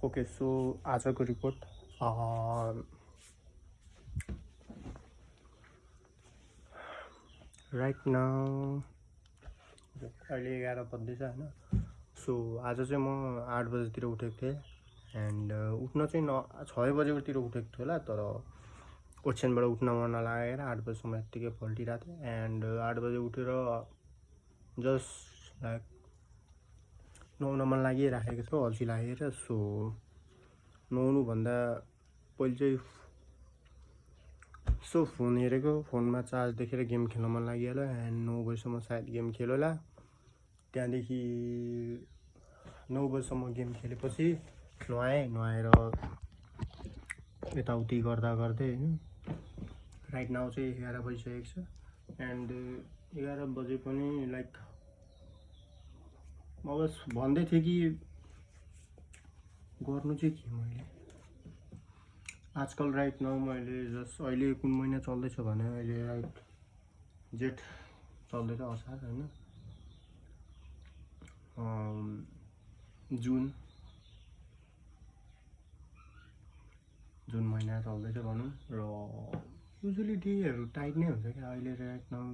Okay so आजको report right now अहिले 11 बज्दैछ होइन। सो आज चाहिँ म 8 बजेतिर उठेको थिएँ एन्ड उठ्न चाहिँ 6 बजेतिर उठेको थियो होला, तर ओछ्यानबाट उठ्न मन नलागेर 8 बजीसम्म यत्तिकै पल्टिरहेको थिएँ एन्ड 8 बजे उठेर जस्ट लाइक नुहाउन मन लागिराखेको थियो, अल्छी लागेर। सो नुहाउनुभन्दा पहिले चाहिँ फोन हेरेको, फोनमा चार्ज देखेर गेम खेल्न मन लागिहाल्यो एन्ड 9 बजीसम्म सायद गेम खेल्यो होला। त्यहाँदेखि 9 बजीसम्म गेम खेलेपछि नुहाएर यताउति गर्दा गर्दै होइन राइट नाउ चाहिँ 11 बजिसकेको छ एन्ड 11 बजे पनि लाइक म बस भन्दै थिएँ कि गर्नु चाहिँ के मैले आजकल राइट नाउ मैले जस्ट अहिले कुन महिना चल्दैछ भने अहिले राइट जेठ चल्दैछ, असार होइन, जुन महिना चल्दैछ भनौँ। र युजली डेहरू टाइट नै हुन्छ क्या अहिले राइट नाउ।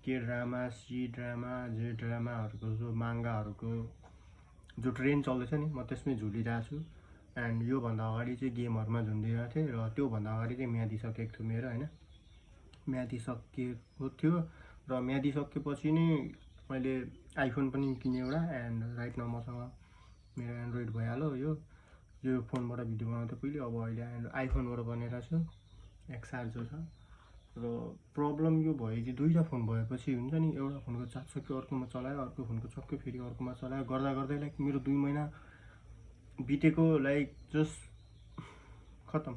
के ड्रामा, सी ड्रामा, जे ड्रामाहरूको जो माङ्गाहरूको जो ट्रेन्ड चल्दैछ नि, म त्यसमै झुलिरहेको छु एन्ड योभन्दा अगाडि चाहिँ गेमहरूमा झुन्डिरहेको थिएँ र त्योभन्दा अगाडि चाहिँ म्यादिसकेको थियो मेरो होइन, म्यादिसकेको थियो र म्यादिसकेपछि नै मैले आइफोन पनि किनेँ एउटा एन्ड राइट नाउ मसँग मेरो एन्ड्रोइड भइहाल्यो। यो फोनबाट भिडियो बनाउँथेँ पहिले, अब अहिले आइफोनबाट बनिरहेको छु XR जो छ। र प्रब्लम यो भयो कि दुईवटा फोन भएपछि हुन्छ नि, एउटा फोनको चार्ज सक्यो अर्कोमा चलायो, अर्को फोनको सक्यो फेरि अर्कोमा चलायो, गर्दा गर्दै लाइक मेरो 2 महिना बितेको लाइक जस्ट खतम।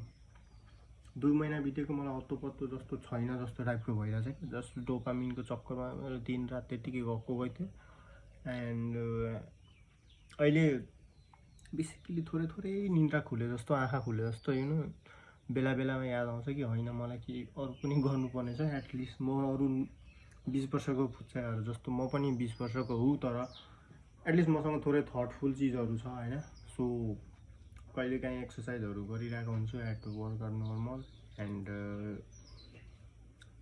2 महिना बितेको मलाई हत्तो पत्तो जस्तो छैन जस्तो टाइपको भइरहेछ कि जस्ट डोपामिनको चक्करमा मेरो दिन रात त्यत्तिकै गएको थियो एन्ड अहिले बेसिकली थोरै निन्द्रा खुले जस्तो, आँखा खुले जस्तो होइन, बेला बेलामा याद आउँछ कि होइन मलाई कि अरू पनि गर्नुपर्ने छ एटलिस्ट। म अरू 20 वर्षको फुच्चाहरू जस्तो म पनि 20 वर्षको हुँ, तर एटलिस्ट मसँग थोरै थटफुल चिजहरू छ होइन। सो कहिलेकाहीँ एक्सर्साइजहरू गरिरहेको हुन्छु at to work out normal and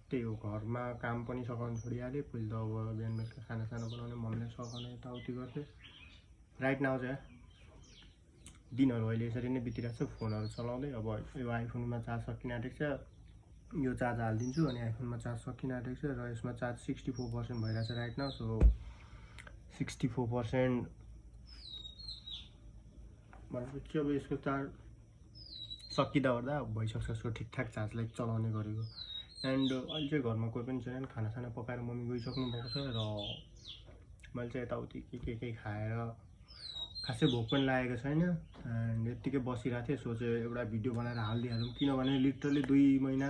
त्यही हो। घरमा काम पनि सघाउनु छोडिहालेँ पहिले त, अब बिहान बेलुका खानासाना बनाउने मम्मीले सघाउने यताउति गर्थेँ। राइट नाउ चाहिँ दिनहरू अहिले यसरी नै बितिरहेको छ फोनहरू चलाउँदै। अब यो आइफोनमा चार्ज सकिन आँटेको छ, यो चार्ज हालिदिन्छु अनि आइफोनमा चार्ज सकिन आँटेको छ र यसमा चार्ज 64% भइरहेछ राइट नाउ। सो 64% भनेपछि अब यसको चार्ज सकिँदा ओर्दा भइसक्छ यसको ठिकठाक चार्ज लाइक चलाउने गरेको। एन्ड अहिले चाहिँ घरमा कोही पनि छैन, खानासाना पकाएर मम्मी गइसक्नु भएको छ र मैले चाहिँ यताउति के खाएर खासै भोक पनि लागेको छैन एन्ड यत्तिकै बसिरहेको थिएँ। सोचेँ एउटा भिडियो बनाएर हालिदिइहालौँ, किनभने लिटरली 2 महिना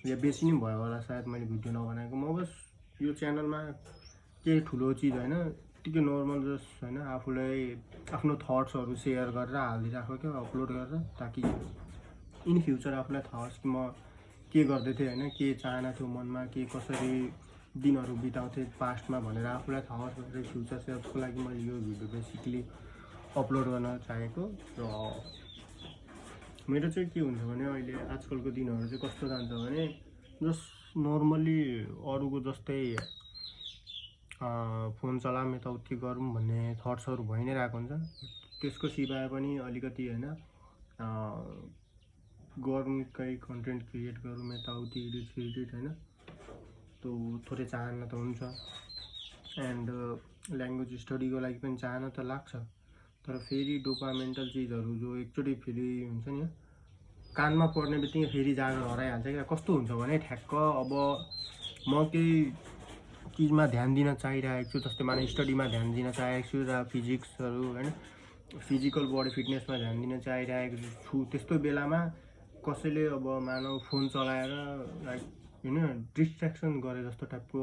या बेसी नै भयो होला सायद मैले भिडियो नबनाएको। म बस यो च्यानलमा केही ठुलो चिज होइन, यत्तिकै नर्मल जस्ट होइन, आफूलाई आफ्नो थट्सहरू सेयर गरेर हालिदिइराखेको क्या अपलोड गरेर, ताकि इन फ्युचर आफूलाई थाहा होस् कि म के गर्दै थिएँ होइन, के चाहना थियो मनमा, के कसरी दिनहरू बिताउँथेँ पास्टमा भनेर आफूलाई थाहा होस् भनेर फ्युचर सेल्फको लागि मैले यो भिडियो बेसिकली अपलोड गर्न चाहेको। र मेरो चाहिँ के हुन्छ भने अहिले आजकलको दिनहरू चाहिँ कस्तो जान्छ भने जस्ट नर्मल्ली अरूको जस्तै फोन चलाऊँ यताउति गरौँ भन्ने थट्सहरू भइ नै रहेको हुन्छ। त्यसको सिवाय पनि अलिकति होइन गरौँ, केही कन्टेन्ट क्रिएट गरौँ यताउति एडिट होइन, त्यो थोरै चाहना त हुन्छ एन्ड ल्याङ्ग्वेज स्टडीको लागि पनि चाहना त लाग्छ, तर फेरि डोपामेन्टल चिजहरू जो एकचोटि फेरि हुन्छ नि कानमा पर्ने बित्तिकै फेरि जाँगर हराइहाल्छ क्या। कस्तो हुन्छ भने ठ्याक्क अब म केही चिजमा ध्यान दिन चाहिरहेको छु, जस्तै मानव स्टडीमा ध्यान दिन चाहेको छु र फिजिक्सहरू होइन फिजिकल बडी फिटनेसमा ध्यान दिन चाहिरहेको छु, त्यस्तो बेलामा कसैले अब मानव फोन चलाएर लाइक होइन डिस्ट्र्याक्सन गरे जस्तो टाइपको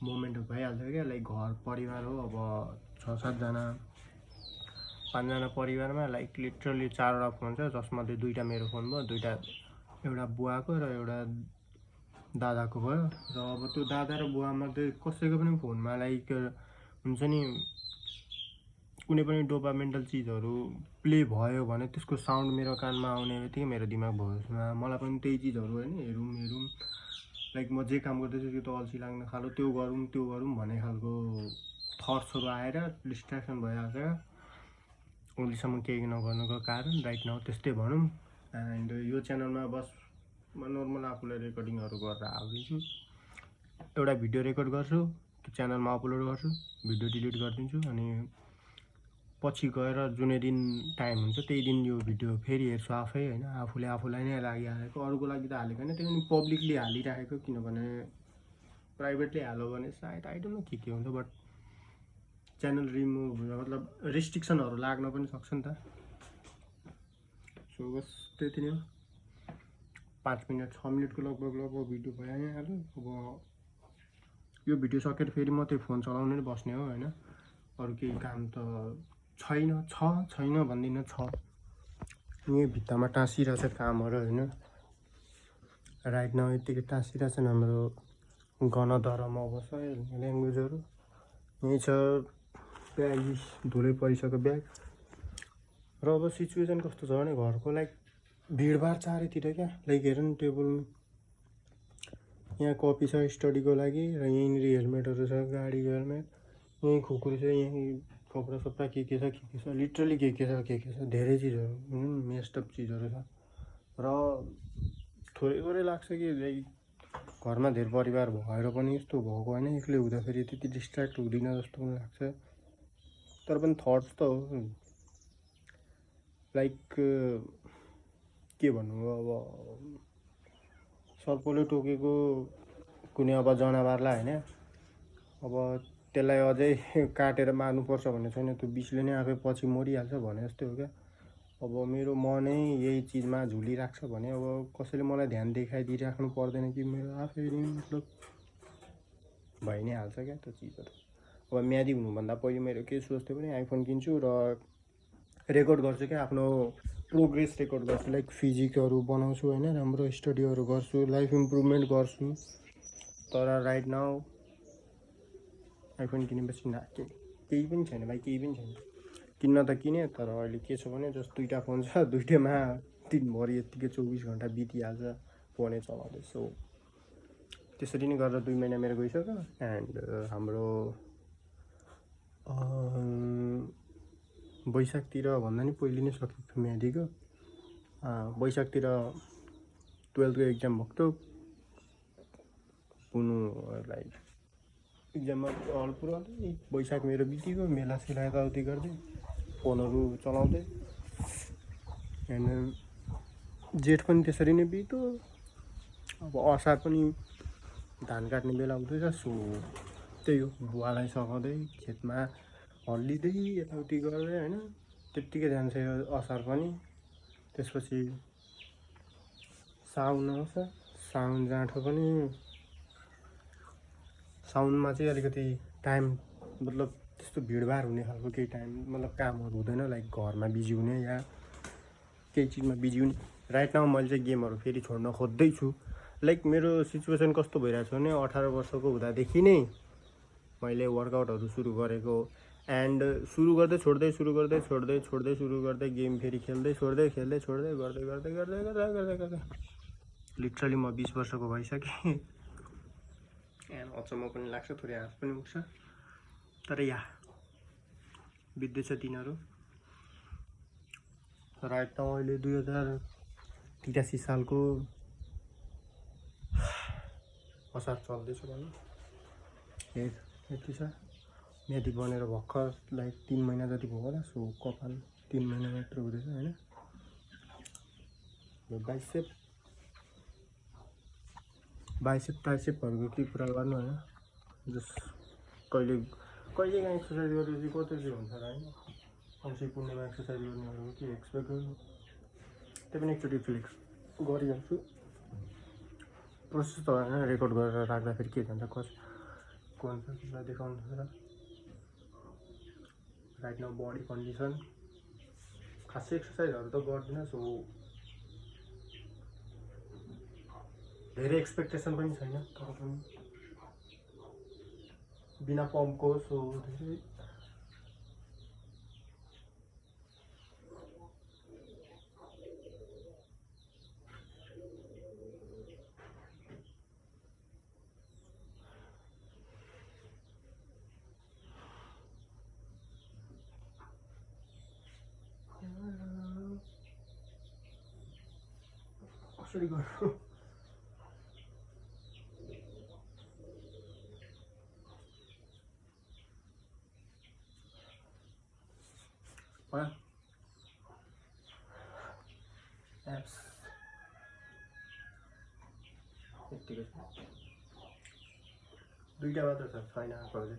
मोमेन्टहरू भइहाल्छ क्या। लाइक घर परिवार हो, अब 6-7 जना 5 जना परिवारमा लाइक लिटरली 4वटा फोन छ, जसमध्ये 2टा मेरो फोन भयो, 2टा एउटा बुवाको र एउटा दादाको भयो। र अब त्यो दादा र बुवामध्ये कसैको पनि फोनमा लाइक हुन्छ नि कुनै पनि डोपामेन्टल चिजहरू प्ले भयो भने त्यसको साउन्ड मेरो कानमा आउने बित्तिकै मेरो दिमाग भोसमा मलाई पनि त्यही चिजहरू होइन हेरौँ लाइक म जे काम गर्दैछु त्यो त अल्छी लाग्ने खालको त्यो गरौँ भन्ने खालको थट्सहरू आएर डिस्ट्र्याक्सन भइहाल्छ अहिलेसम्म केही नगर्नुको कारण राइट नाउ त्यस्तै भनौँ। एन्ड यो च्यानलमा बस म नर्मल आफूलाई रेकर्डिङहरू गरेर हाल्दैछु, एउटा भिडियो रेकर्ड गर्छु, त्यो च्यानलमा अपलोड गर्छु, भिडियो डिलिट गरिदिन्छु, अनि पछि गएर जुनै दिन टाइम हुन्छ त्यही दिन यो भिडियो फेरि हेर्छु आफै होइन, आफूलाई नै लागिहालेको, अरूको लागि त हालेको होइन, त्यो पनि पब्लिकली हालिराखेको, किनभने प्राइभेटली हाल्यो भने सायद आई डोन्ट नो के हुन्छ, बट च्यानल रिमुभ मतलब रेस्ट्रिक्सनहरू लाग्न पनि सक्छ नि त। सो बस त्यति नै हो, 5 मिनट 6 मिनटको लगभग भिडियो भइहाल्यो। अब यो भिडियो सकेर फेरि म त्यो फोन चलाउनै बस्ने हो होइन, अरू केही काम त छैन भन्दिनँ, छ यहीँ भित्तामा टाँसिरहेछ कामहरू होइन। राइट नाउ यत्तिकै टाँसिरहेछन् हाम्रो गणधर्म बस्छ ल्याङ्ग्वेजहरू। यहीँ छ ब्याग धुलै परिसक्यो ब्याग। र अब सिचुएसन कस्तो छ भने घरको लाइक भिडभाड चारैतिर क्या, लाइक हेर न टेबल यहाँ कपी छ स्टडीको लागि, र यहीँनिर हेलमेटहरू छ, गाडीको हेलमेट, यहीँ खुकुरी छ, यहीँ कपडा सपडा के छ लिटरली के छ धेरै चिजहरू मेस्टअप चिजहरू छ। र थोरै थोरै लाग्छ कि घरमा धेरै परिवार भएर पनि यस्तो भएको होइन, एक्लै हुँदाखेरि त्यति डिस्ट्र्याक्ट हुँदिनँ जस्तो पनि लाग्छ। तर पनि थट्स त हो लाइक के भन्नु, अब सर्पले टोकेको कुनै अब जनावरलाई होइन, अब त्यसलाई अझै काटेर मार्नुपर्छ भन्ने छैन, त्यो विषले नै आफै पछि मरिहाल्छ भने जस्तै हो क्या। अब मेरो मनै यही चिजमा झुलिराख्छ भने अब कसैले मलाई ध्यान देखाइदिइराख्नु पर्दैन कि मेरो आफै नै मतलब भइ नै हाल्छ क्या त्यो चिजहरू। अब म्यादी हुनुभन्दा पहिले मेरो के सोच्थेँ भने आइफोन किन्छु र रेकर्ड गर्छु क्या, आफ्नो प्रोग्रेस रेकर्ड गर्छु, लाइक फिजिकहरू बनाउँछु होइन, राम्रो स्टडीहरू गर्छु, लाइफ इम्प्रुभमेन्ट गर्छु। तर राइट नाउ आइफोन किनेपछि केही पनि छैन भाइ, केही पनि छैन। किन्न त किने, तर अहिले के छ भने जस्ट 2टा फोन छ, 2टैमा दिनभरि यत्तिकै 24 घन्टा बितिहाल्छ फोनै चलाउँदै। सो त्यसरी नै गरेर 2 महिना मेरो गइसक्यो। एन्ड हाम्रो वैशाखतिर भन्दा नि पहिले नै सकेको म्यादीको, वैशाखतिर 12th को एक्जाम भएको थियो, पुनुलाई एक्जाममा हल पुऱ्याउँदै वैशाख मेरो बितेको, मेला सेला यताउति गर्दै फोनहरू चलाउँदै। एन्ड जेठ पनि त्यसरी नै बित्यो। अब असार पनि धान काट्ने बेला हुँदैछ, सो त्यही हो, बुवालाई सघाउँदै खेतमा हल्लिँदै यताउति गर्दै होइन, त्यत्तिकै जान्छ यो असार पनि। त्यसपछि साउन आउँछ, साउन जाँठो पनि, साउनमा चाहिँ अलिकति टाइम मतलब त्यस्तो भिडभाड हुने खालको केही टाइम मतलब कामहरू हुँदैन, लाइक घरमा बिजी हुने या केही चिजमा बिजी हुने। राइट नाउ मैले चाहिँ गेमहरू फेरि छोड्न खोज्दैछु। लाइक मेरो सिचुएसन कस्तो भइरहेको छ भने 18 वर्षको हुँदादेखि नै मैले वर्कआउटहरू सुरु गरेको, एन्ड सुरु गर्दै छोड्दै सुरु गर्दै गेम फेरि खेल्दै छोड्दै गर्दै लिटरली म 20 वर्षको भइसकेँ। एन्ड अचम्म पनि लाग्छ, थोरै हाँस पनि उठ्छ, तर बित्दैछ दिनहरू। राइट नाउ अहिले 2083 सालको असार चल्दैछ भनौँ, यति छ। म्यादी बनेर भर्खर लाइक 3 महिना जति भयो होला, सो कपाल 3 महिना मात्र हुँदैछ होइन। बाइसेप ट्राइसेपहरूको के कुरा गर्नु होइन, जस्ट कहिले काहीँ एक्सर्साइज गरेपछि कतै के हुन्छ र होइन, औँसी पुण्यमा एक्सर्साइज गर्नेहरूको के एक्सपेक्ट गर्नु, त्यही पनि एकचोटि फ्लेक्स गरिहाल्छु। प्रोसेस त होइन, रेकर्ड गरेर राख्दाखेरि के जान्छ कसलाई देखाउनु छ र। राइट नाउ बडी कन्डिसन खासै एक्सर्साइजहरू त गर्दिनँ, सो धेरै एक्सपेक्टेसन पनि छैन, तर पनि बिना पम्पको, सो धेरै कसरी गर्नु एप्स यतिकै छ दुईटा मात्र छ छैन आएको चाहिँ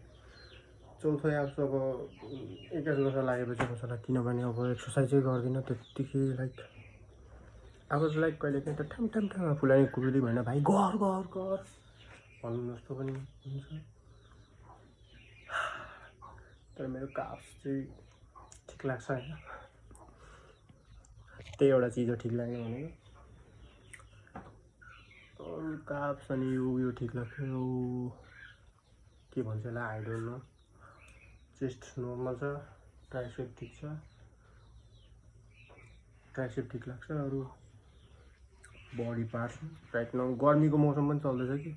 चौथो एप्स अब 21 वर्ष लागेपछि आउँछ होला किनभने अब एक्सर्साइजै गर्दिनँ त्यत्तिकै लाइक अब लाइक कहिले काहीँ त ठाममा फुलाउने कुकुरले भएन भाइ गर गर गर भन्नु जस्तो पनि हुन्छ तर मेरो काप्स चाहिँ ठिक लाग्छ होइन त्यही एउटा चिज हो ठिक लाग्यो भनेको अरू काप्स अनि यो ठिक लाग्छ के भन्छ होला I don't know chest normal छ ट्राइसेप ठिक छ ट्राइसेप ठिक लाग्छ अरू बडी पार्ट्स राइट नाउ गर्मीको मौसम पनि चल्दैछ कि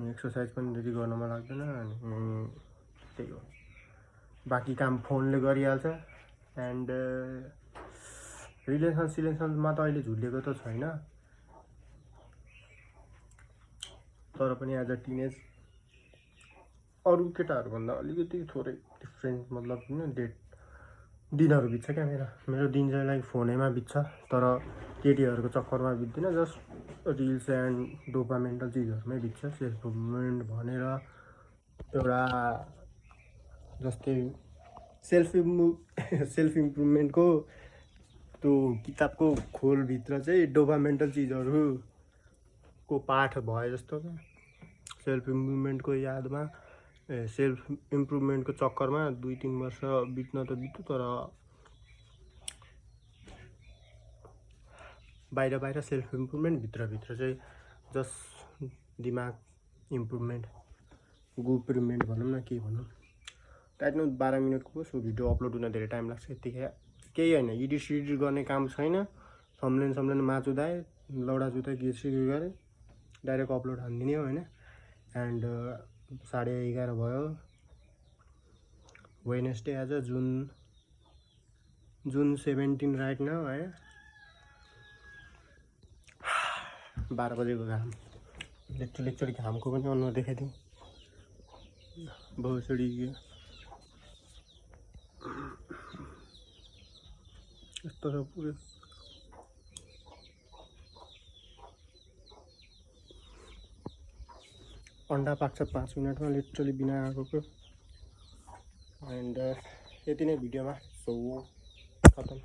एक्सर्साइज पनि त्यति गर्न मन लाग्दैन अनि त्यही हो बाँकी काम फोनले गरिहाल्छ एन्ड रिलेसनमा त अहिले झुलेको त छैन तर पनि एज अ टिनेज अरू केटाहरूभन्दा अलिकति थोरै डिफ्रेन्ट मतलब होइन दिनहरू बित्छ क्या मेरो दिन चाहिँ लाइक फोनैमा बित्छ तर केटीहरूको चक्करमा बित्दैन जस्ट रिल्स एन्ड डोपामेन्टल चिजहरूमै बित्छ सेल्फ मुभमेन्ट भनेर एउटा जस्तै सेल्फ इम्प्रुभमेन्टको त्यो किताबको खोलभित्र चाहिँ डोपामेन्टल चिजहरूको पाठ भए जस्तो क्या सेल्फ इम्प्रुभमेन्टको यादमा सेल्फ इम्प्रुभमेन्टको चक्करमा 2-3 वर्ष बित्न त बित्यो तर बाहिर सेल्फ इम्प्रुभमेन्ट भित्रभित्र चाहिँ जस्ट दिमाग इम्प्रुभमेन्ट गुप्रुभमेन्ट भनौँ न के भनौँ टाइट नो 12 मिनटको सो भिडियो अपलोड हुन धेरै टाइम लाग्छ यतिकै केही होइन एडिट गर्ने काम छैन थम्बनेल माचुदाए लौडा जुत्ता गीत गरेँ डाइरेक्ट अपलोड हानिदिने हो होइन एन्ड 11:30 भयो वेडनेसडे आज जुन 17 राइट न है 12 बजेको घाम लेक्चर घामको पनि अनुहार देखाइदिउँ बहुचडी यस्तो छ पुरै अन्डा पाक्छ 5 मिनटमा लिटरली बिना आगोको एन्ड यति नै भिडियोमा सो खतम।